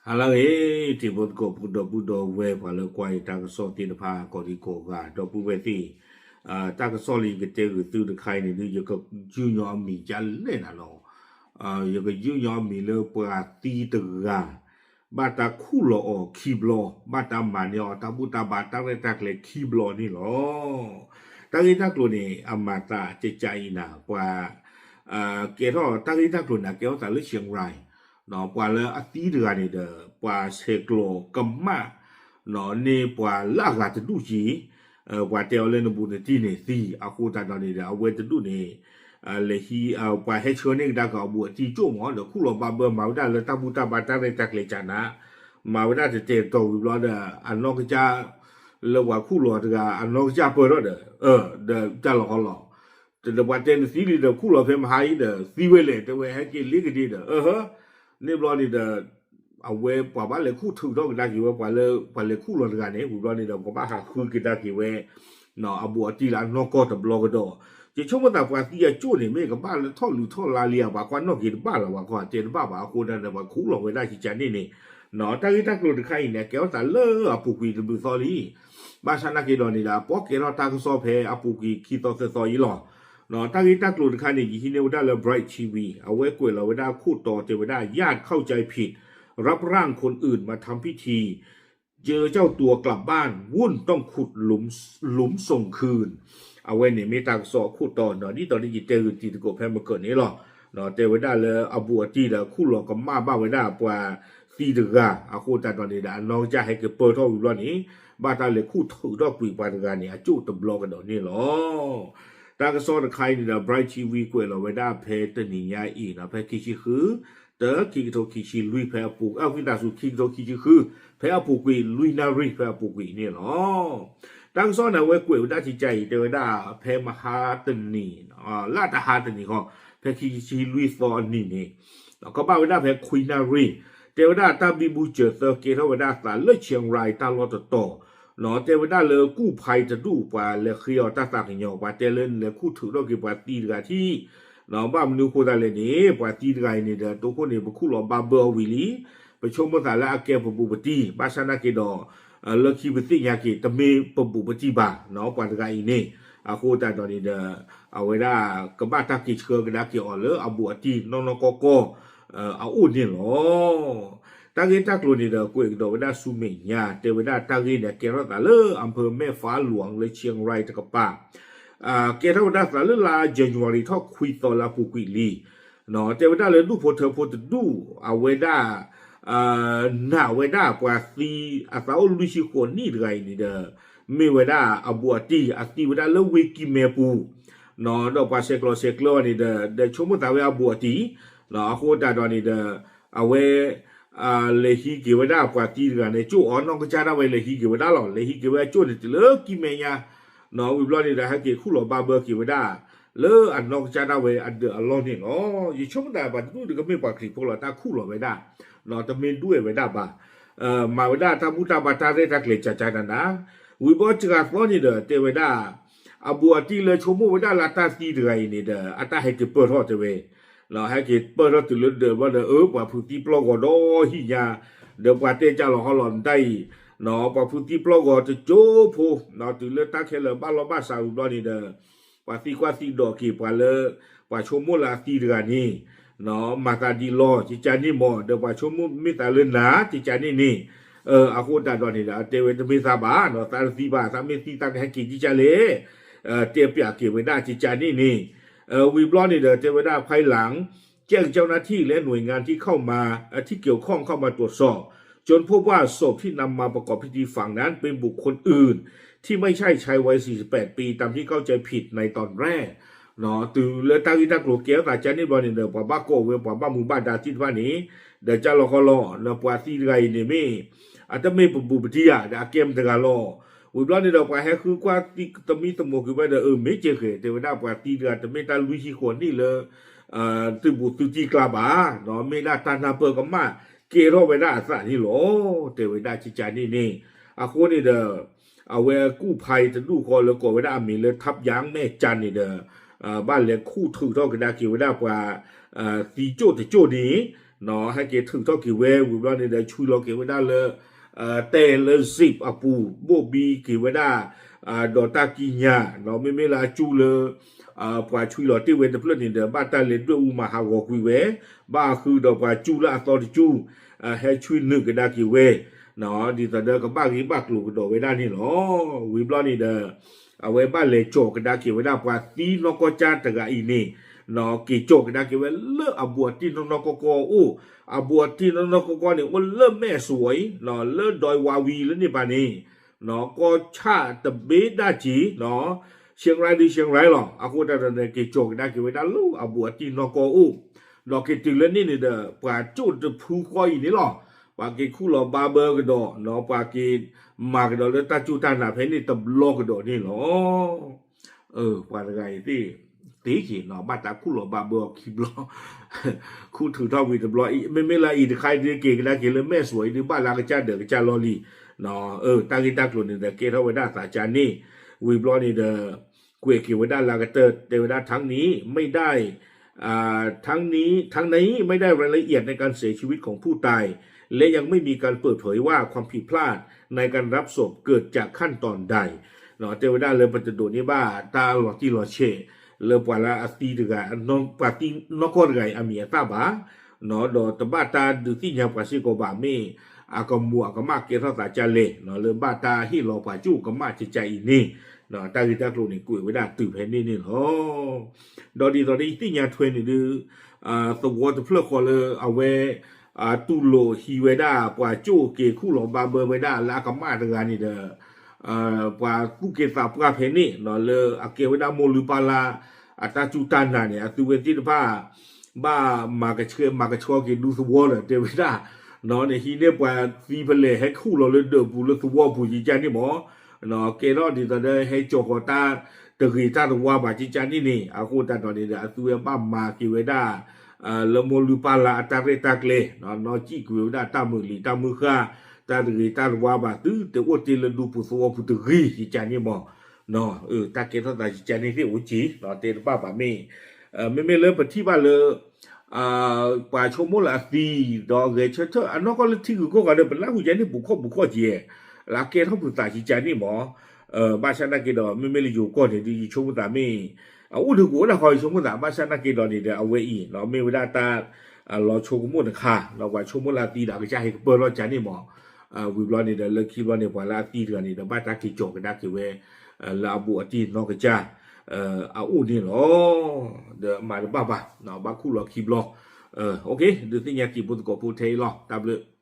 ဟါလၢအဂ့ၤ တံၤဖိသကိး ပုၢ်ဒီပုၢ်ဒီဝဲၢ် ပှၤလၢကွၢ်ယတၢ်ကစီၣ်သ့ၣ်တဖၣ် ကိးဒံကိးဂၤ ဒီပုၢ်ဝဲၢ်သ့ၣ်, တၢ်ကစီၣ်လၢယကတဲဂုာ်သုတခါအံၤန့ၣ် ဒုးယကယုၢ်ညီအမံၤဒ်လဲၣ်နၤလီၤ. ယကယုၢ်ညီအမံၤလၢပှၤသံတဂၤ ဘၣ်တၢ်ခူၣ်လီၤအီၤခံဘျီ, ဘၣ်တၢ်မၤန့ၢ်အီၤတၢ်ဘူၣ်တၢ်ဘါတၢ်ရဲၣ်တၢ်ကျဲၤခံဘျီန့ၣ်လီၤ. တၢ်ဂ့ၢ်တၢ်ကျိၤန့ၣ် အမၤသးကကးအံၤနၤ ပှၤ ကဲထီၣ်တၢ်ဂ့ၢ်တၢ်ကျိၤန့ၣ် ကဲထီၣ်သးလၢ Chiang Rai, ပှၤလၢအသံတဂၤန့ၣ်ဒီး ပှၤဆဲးကျိးကမၣ် န့ၢ်ပှၤလၢအဂၤတဒူၣ်က့ၤ, ပှၤတဲအီၤလၢနဘူးနတံၢ်န့ၣ်သံ, အဃိသတးဒီးန့ၣ်ဒီး အဝဲတဒူၣ်န့ၣ် လဲၤဟံး ပှၤဟဲဆှၢန့ၢ်ကဒါက့ၤအဘူးအတံၢ်ကၠိၣ်မး ဒီးခူၣ်လီၤဘၣ်ဘၢမၤဝဲဒၣ်လၢတၢ်ဘူၣ်တၢ်ဘါတၢ်ရဲၣ်တၢ်ကျဲၤကနၤ, မၤဝဲဒၣ်တတဲာ်တီၤဝံၤဘျီဒီး အနီၢ်ကစၢ် လၢပှၤခူၣ်လီၤတဂၤ အနီၢ်ကစၢ်ပၢၢ်ထီၣ်ဒီး ဒီးတၢ်လီၤဟီလီၤ ဒီးပှၤတဲနသံလံဒီး ခူၣ်လီၤဖဲမဟါအံၤဒီး သံဝဲလဲၣ် တဲဝဲဟဲက့ၤလ့ကဒ့ဒီး အဟၢ န့ၣ်ဘျီန့ၣ်ဒီး အဝဲပှၤဘၣ်လဲၤခူၣ်ထုးထီၣ်ကဒါက့ၤဝဲ ပှၤလၢပှၤလဲၤခူၣ်လီၤတဂၤန့ၣ် ဝံၤဘျီန့ၣ်ဒီး ပှၤဘၣ်ဟးဃုကဒါက့ၤဝဲ အဘူးအတံၢ်လၢအနီၢ်ကီၢ်တဘျီကဒီး, ယဆိကမိၣ်သးပှၤသံအကၠိၣ်န့ၣ် မ့ၢ်ကဘၣ်လၢထီၣ်လုးထီၣ်လါလံဧါ ပှၤကွၢ်နီၣ်က့ၤတဘၣ်လီၤ ပှၤကွၢ်တဲတဘၣ်ဘၣ် အဃိဒၣ်ဒီး ပှၤခူၣ်လီၤဝဲဒၣ်ကကန့ၣ်န့ၣ်, တၢ်ဂ့ၢ်တၢ်ကျိၤတခါအံၤန့ၣ် ကဲထီၣ်သးလၢအပူၤကွံာ်တဘျုးသီလံ ဘၣ်ဆၣ်နာ်က့ၤဒီးန့ၣ်ဒီး ပှၤကဲထီၣ်တၢ်ကစီၣ်ဖဲအပူၤကွံာ်ခံသီသၢသီအံၤလီၤ. တၢ်ဂ့ၢ်တၢ်ကျိၤတခါန့ၣ် ယဟံးန့ၢ်ဝဲဒၣ်လၢ Bright TV အဝဲကွဲးလီၤဝဲဒၣ်ခိၣ်တီတဲဝဲဒၣ် ญาติเข้าใจผิด รับร่างคนอื่นมาทำพิธี เจอเจ้าตัวกลับบ้าน วุ่นต้องขุดหลุม หลุมส่งคืน အဝဲန့ၣ်မ့ၢ်တၢ်ကစီၣ်အခိၣ်တီနီၤ ဒ်သိးဒီးယတဲဂုာ်တံၤသကိးဖဲမုၢ်ကၢၢ်န့ၣ်လီၤ. တဲဝဲဒၣ်လၢအဘူးအတံၢ်ဒီးခူၣ်လီၤကမၣ်ဘၣ်ဝဲဒၣ်ပှၤသံတဂၤ အဃိသတးဒီးန့ၣ်ဒီး အနီၢ်ကစၢ်ဟဲက့ၤပၢၢ်ထီၣ်ဝံၤဘျီန့ၣ် ဘၣ်တၢ်လဲၤခူၣ်ထုးထီၣ်ကွံာ်ပှၤတဂၤန့ၣ် အကၠိၣ်တဘျီကဒီးန့ၣ်လီၤ. တၢ်ကစီၣ်တခါအံၤန့ၣ်ဒီး Bright TV ကွဲးလီၤဝဲဒၣ်ဖဲတနံၤညါအံၤနီၤ ဖဲခံဆံဃု တၢ ခံကထိခံဆံလွံၢ် ဖဲအပူၤ အဝံသးစူၤ ခံကထိခံဆံဃု ဖဲအပူၤကွံာ်လွံၢ်နၣ်ရံၣ် ဖဲအပူၤကွံာ်န့ၣ်လီၤ. တၢ်ကစီၣ်န့ၣ် အဝဲကွဲးဝဲဒၣ်ကကါအံၤ တဲဝဲဒၣ်ဖဲမဟါတနံၤ လၢတဟါတနံၤဃီ ဖဲခံဆံလွံၢ်သီအနံၤန့ၣ် ကဘၣ်ဝဲဒၣ်ဖဲခွံနၣ်ရံၣ် တဲဝဲဒၣ်တၢ်ဘံဘူစၢၤသၢကဲထီၣ်ဝဲဒၣ်သးလၢ Chiang Rai တၢ်လီၢ်တတီၤ တဲဝဲဒၣ်လၢကူၣ်ဖးတဒူၣ် ပှၤလဲၤဃ့အီၤတၢ်သးကညီၤ ပှၤတဲလၢနလဲၤခူၣ်ထုးထီၣ်က့ၤပှၤသံတဂၤထံၣ် ဘၣ်မနုၤအဃိသတးလဲၣ်န့ၣ် ပှၤသံတဂၤအံၤန့ၣ်ဒီး တိခိၣ်န့ၣ် ပခူၣ်လီၤဘၣ်ဘၢအီၤဝံၤလံ ပဆိကမိၣ်သးလၢအကဲပဘူးပတံၢ် ဘၣ်ဆၣ်နာ်က့ၤဒီး လၢခံပသ့ၣ်ညါက့ၤ တမ့ၢ်ပဘူးပတံၢ်ဘၣ် ပှၤတဂၤအံၤန့ၣ် အဃိသတးဒီးန့ၣ်ဒီး အဝဲဒၣ်ကဘၣ်တၢ်က့ၤဆှၢကဒါက့ၤအီၤလၢအဘူးအတံၢ်နီၢ်နီၢ်ကီၢ်ကီၢ် အအိၣ်န့ၣ်လီၤ. တၢ်ဂ့ၢ်တၢ်ကျိၤန့ၣ်ဒီး ကွဲးကဒီးဝဲဒၣ်ဆူမဲာ်ညါ တဲဝဲဒၣ်တၢ်ဂ့ၢ်န့ၣ် ကဲထီၣ်သးလၢ အၣ်ဖၢၣ်မဲၣ်ဖးလွံၢ် လၢ Chiang Rai တကပၤ ကဲထီၣ်ဝဲဒၣ်သးလၢလါ January ထီၣ်ခွံသီလၢအပူၤကွံာ်လံ တဲဝဲဒၣ်လၢဒူၣ်ဖိထၢဖိတဒူၣ် အဝဲဒၣ် နာ်ဝဲဒၣ်ပှၤသံအသးအိၣ်လွံၢ်ဆံဃိးနံၣ်တဂၤအံၤန့ၣ်ဒီး မ့ၢ်ဝဲဒၣ်အဘူးအတံၢ် အသံဝဲဒၣ်လၢဝ့ၢ်ကံၢ်မဲပူၤ ဒီးပှၤဆဲးကျိးဆဲးကျၢအီၤန့ၣ်ဒီး ဒီးဆိကမိၣ်သးဝဲအဘူးအတံၢ် အဃိသတးဒီးန့ၣ်ဒီး အဝဲ လဲၤဟံးက့ၤဝဲဒၣ်ပှၤသံတဂၤန့ၣ် ကၠိၣ်အီၤ နီၢ်ကစၢ်ဒၣ်ဝဲလဲၤဟံးက့ၤဝဲဒၣ်လီၤ. လဲၤဟံးက့ၤဝဲအကၠိၣ်န့ၣ်တုၤလၢကံၢ်မဲညါ ဝံၤဘျီန့ၣ်ဒီး ဟဲက့ၤခူၣ်လီၤဘၣ်ဘၢက့ၤဝဲဒၣ် လၢအနီၢ်ကစၢ်ဒၣ်ဝဲအဒၢးအလီၢ်န့ၣ်လီၤ. ယဆိကမိၣ်သးပှၤတဒူၣ်ဒီးကမ့ၢ်ပှၤခရံာ်ဖိလီၤ တၢ်ခူၣ်လီၤဝဲဒၣ် တမ့ၢ်ဒွဲၣ်ဝဲဒၣ်ဘၣ် မၤဝဲဒၣ်တၢ်ဘူၣ်တၢ်ဘါတၢ်ရဲၣ်တၢ်ကျဲၤကကါနၤနၤ ဝံၤဘျီစှၤသီန့ၣ်ဒီး တဲဝဲဒၣ် အဘူးအတံၢ်လၢဆိကမိၣ်ဝဲဒၣ်လၢတၢ်သံတဂၤအံၤန့ၣ်ဒီး အတၢ်ဟဲက့ၤပၢၢ်ထီၣ်တဲဝဲ ဟဲက့ၤပၢၢ်ထီၣ်တုၤလၢဒၢးဘျီဒီး အၢ ပှၤဖုးသံပျီၢ်ဂီၤဒီးဟံၣ်ညါ ဒီးပှၤတဲကၢ်လီၤဟီလီၤနတၢ်အံၤ ပှၤဖုးသံပျီၢ်ဂီၤတကၠိဖိ တုၤလၢတၢ်ခဲလၢာ်ဘၣ်လီၢ်ဘၣ်စးဝံၤဘျီန့ၣ်ဒီး ပှၤသံကွၢ်သံဒိးက့ၤပှၤလၢ ပှၤဆိကမိၣ်လၢအသံတဂၤန့ၣ် မၤသးဒ်လဲၣ် ကကါန့ၣ်မး ဒီးပှၤဆိကမိၣ်မ့ၢ်သးလၢနၤ ကကါန့ၣ်န့ၣ် အဃိသတးဒီးန့ၣ်ဒီး တဲဝဲတမ့ၢ်သးဘၣ် သးတသံဘၣ် သးမ့ၢ်သံသးကဟဲက့ၤကကါလဲၣ် တဲပၠးက့ၤဝဲဒၣ်ကကါန့ၣ်န့ၣ် ဝံၤဘျီန့ၣ်ဒီး တဲဝဲဒၣ် ภายหลังแจ้งเจ้าหน้าที่และหน่วยงานที่เข้ามาเอ่อที่เกี่ยวข้องเข้ามาตรวจสอบ จนพบว่าศพที่นำมาประกอบพิธีฝังนั้นเป็นบุคคลอื่น ที่ไม่ใช่ชายวัยสี่สิบแปดปี ตามที่เข้าใจผิดในตอนแรก တုၤလၢတၢ်ဂ့ၢ်တၢ်ကျိၤကဲထီၣ်သးကါန့ၣ်ဘျီန့ၣ်ဒီး ပှၤဘၣ်ကိးဝဲ ပှၤဘၣ်မူဘၣ်ဒါသ့ၣ်တဖၣ်န့ၣ် ဒီးကၢ်လီၤဃီလီၤ ပှၤသံတဂၤအံၤန့ၣ်မ့ၢ် အတမ့ၢ်ပဘူးပတံၢ်ဧါ ဒီးအကဲမတၤတဂၤလီၤ. ဝံၤဘျီန့ၣ်ဒီး ပှၤဟဲဃုကွၢ်သမံသမိးက့ၤဝဲဒီး အၢ မ့ၢ်ကဲဃဲၤ တဲဝဲဒၣ်ပှၤသံတဂၤ တမ့ၢ်တၢ်လွံၢ်ဆံဃိးနံၣ်လၢ သုးဘူးသုးတံၢ်ကျါဘၣ် မ့ၢ်ဒၣ်တၢ်နၢ်ပၢၢ်ကမၣ်ကဲထီၣ်ဝဲဒၣ်အသးန့ၣ်လီၤ တဲဝဲဒၣ်ကကါန့ၣ်န့ၣ်. အဃိန့ၣ်ဒီး အဝဲကူၣ်ဖးတဒူၣ်ဃီလၢကိးဝဲဒၣ်အမံၤလၢ ထပ်ယံမဲကၢ်န့ၣ်ဒီး ဘၣ်လဲၤခူၣ်ထုးထီၣ်ကဒါက့ၤဝဲဒၣ်ပှၤ သံကၠိၣ်တကၠိၣ်န့ၣ် ဟဲက့ၤထုးထီၣ်က့ၤဝဲ ဝံၤဘျီန့ၣ်ဒီး ဆွံလီၤက့ၤဝဲဒၣ်လၢ တဲလၢ zip အပူၤ ဘိၣ်ဘံက့ၤဝဲဒၣ် ဒီးတၢ်ကံးညာ် မ့မ့ၢ်လၢအကၠူလၢ ပှၤဆွံလီၤတ့ၢ်ဝဲတဖျၢၣ်န့ၣ်ဒီး ဘၣ်တၢ်လဲၤဒွဲၣ်အူမၤဟးဂီၤကွံာ်ဝဲ, ဘၣ်ဃုာ်ဒီးပှၤကၠူလၢအသီတကၠူ ဟဲဆွံနုာ်ကဒါက့ၤဝဲ, ဒ်သိးဒီးကဘၣ်ဂ့ၤဘၣ်ကျိၤကဒီးဝဲဒၣ်န့ၣ်လီၤ. ဝံၤဘျီန့ၣ်ဒီး အဝဲဘၣ်လဲၤကၠီၤကဒါက့ၤဝဲဒၣ်ပှၤသံနီၢ်ကီၢ်ကၠၢ်တဂၤအံၤန့ၣ်, က့ၤကၠီၤကဒါက့ၤဝဲလၢအဘူးအတံၢ်နီၢ်နီၢ်ကီၢ်ကီၢ်အအိၣ်, အဘူးအတံၢ်နီၢ်နီၢ်ကီၢ်ကီၢ်န့ၣ် အိၣ်လၢမဲၢ်စဝီၤအံၤ, လၢဒွဲဝါဝံၤလၢန့ၣ်ပၤန့ၣ်, ကီၢ်ဆၣ်တဘ့ၣ်ဒၣ်က့ၤ ရှဲရါဒုရှဲရါလီၤ, အဃိသတးဒီးန့ၣ် က့ၤကၠီၤကဒါက့ၤဝဲဒၣ်လၢအဘူးအတံၢ်နီၢ်ကီၢ်အိၣ်, ဒီးက့ၤတုၤလၢန့ၣ်န့ၣ်ဒီး ပှၤကၠိၣ်တဖုဃီအံၤန့ၣ်လီၤ, ပှၤက့ၤခူၣ်လီၤဘါဘၢကဒီး, ပှၤက့ၤမၤကဒီးလၢတၢ်စူၢ်တၢ်နာ်ဖဲန့ၣ်တဘျီကဒီးန့ၣ်လီၤ. ပှၤတဂၤအံၤသ့ၣ် သ့က့ၤနီၤ ဘၣ်တၢ်ခူၣ်လီၤဘါဘၢအီၤခံဘျီ ခူၣ်ထုးထီၣ်ဝံၤတဘျီအံၤ မ့မ့ၢ်လၢအံၤတခါအံၤဒုးက့ၤကဒါက့ၤလၢမဲၢ်စဝီၤအံၤဒုး ဘၣ်လၢအကစၢ်ဒၢးကစၢ်လီၢ်လံ, တၢ်ဂ့ၢ်တၢ်ကျိၤန့ၣ်ဒီး ကဲထီၣ်ဝဲဒၣ်သးကါန့ၣ်, ဝံၤဘျီန့ၣ်ဒီး ကွဲးက့ၤဝဲဒၣ်လၢအကတၢၢ် တဲဝဲဒၣ် ทั้งนี้ไม่ได้ อ่า ทั้งนี้ ทั้งนี้ไม่ได้รายละเอียดในการเสียชีวิตของผู้ตาย และยังไม่มีการเปิดเผยว่าความผิดพลาดในการรับศพเกิดจากขั้นตอนใด တဲဝဲဒၣ်လၢပတဒိးန့ၢ်ဘၣ်တၢ်လီၤတံၢ်လီၤဆဲး လၢပှၤလၢအသံတဂၤ ပှၤသံနီၢ်ကီၢ်တဂၤအံၤအမံၤအသၣ်ဘၣ်, ဒီးတဘၣ်တၢ်ဒုးသ့ၣ်ညါပှၤစ့ၢ်ကီးဘၣ် မ့ၢ်အကမူးအကမၣ်ကဲထီၣ်သးကါလဲၣ် လၢဘၣ်တၢ်ဟ့ၣ်လီၤပှၤကၠိၣ်ကမၣ်ကကါအံၤန့ၣ်, တၢ်ဂ့ၢ်တၢ်ကျိၤန့ၣ် ကွဲးဝဲဒၣ်တုၤဖဲန့ၣ်န့ၣ်လီၤ. ဒီးဒ်သိးဒီးယသ့ၣ်ညါထွဲန့ၣ်ဒုး သဝီတဖျၢၣ်ဃီလၢအဝဲ တူၢ်လိာ်ဟံးဝဲဒၣ် ပှၤကၠိၣ်က့ၤခူၣ်လီၤဘါဘၢဝဲဒၣ်လၢအကမၣ်တဂၤန့ၣ်ဒီး ပှၤသူၣ်က့သးပှၢ်ဖဲန့ၣ် လၢအကဲဝဲဒၣ်မိၢ်လုၢ်ပၢ်လၢ် အတၢ်စူၢ်တၢ်နာ်န့ၣ် အသုဝဲသ့ၣ်တဖၣ် ဘၣ်မၤကဆှဲမၤကဆှီက့ၤဒူသဝီဒီးတဲဝဲဒၣ် န့ၣ်ဟံးန့ၢ်ပှၤသံဖဲလဲၣ် ဟဲခူၣ်လီၤလၢဒၢးပူၤလၢသဝီပူၤကကါန့ၣ်မး ကဲထီၣ်ဒ်သိးဒီးဟဲကၠီၤဃီၤတၢ်တဂ့ၤတၢ်တဝါဘၣ်ကကါန့ၣ်န့ၣ် အဃိသတးဒီးန့ၣ်ဒီး အသုဝဲဘၣ်မၤက့ၤဝဲဒၣ် လၢမိၢ်လုၢ်ပၢ်လၢ်အတၢ်ရဲၣ်တၢ်ကျဲၤ နီၣ်စံၣ်ကွံာ်ဝဲဒၣ်တၢ်မုာ်လံာ်တၢ်မုၢ်ဃၢ် တၢ်တဂ့ၤတၢ်တဝါဘၣ် သုတအိၣ်တ့ၢ်လၢဒူပူၤသဝီပူၤတဂ့ၤ ကကါန့ၣ်မး တၢ်ကဲထီၣ်သးကကါန့ၣ်သ့ၣ်အိၣ်က့ၤ တဲတဘၣ်ဘၣ်မ့ၢ် မ့မ့ၢ်လၢပထံၣ်ဘၣ်လၢ ပှၤဆိကမိၣ်လၢအသံ ဒီးဂဲၤဆၢထၢၣ် အနီၢ်ကီၢ်လၢထံဂုၤကီၢ်ဂၤဒီး ပနၢ်ဟူကန့ၣ် ပူၤခီၣ်ပူၤခီၣ်က့ၤ လၢအကဲထီၣ်ပသးကကါန့ၣ်မး ဘၣ်ဆၣ်နာ်က့ဒီး မ့မ့ၢ်လၢယိၤကီၢ်န့ၣ်ဒုး ယဆိကမိၣ်သးမ့ၢ် အအိၣ်ဒုးကအိၣ်ဒၣ်ဃီ ယဆိကမိၣ်သး ဘၣ်ဆၣ်နာ်က့ဒီးန့ၣ်ဒီး အဝဲအံၤ မ့ၢ်ဝဲဒၣ်တၢ် လီၤဆိကမိၣ်တခါ ပှၤဆိကမိၣ်လၢအသံဒီး အကစၢ်ဟဲကပၢၢ်ထီၣ်ကန့ၣ်မး ဝံၤဘျီန့ၣ်ဒီး လၢခံဘျီန့ၣ် ပှၤလၢအသံတဂၤန့ၣ်ဒီး ဘၣ်တၢ်က့ၤကၠီၤကဒါက့ၤဝဲ လၢအဘူးအတံၢ်နီၢ်ကစၢ် အအိၣ်န့ၣ်လီၤ. ဒီးမၤတဘၣ်ဘၣ် ဘၣ်ခူၣ်လီၤခံဘျီ ဒုးသ့ၣ်ညါက့ၤဖိသကိးဖိထဲအံၤလီၤ. တၢ်ဘျုး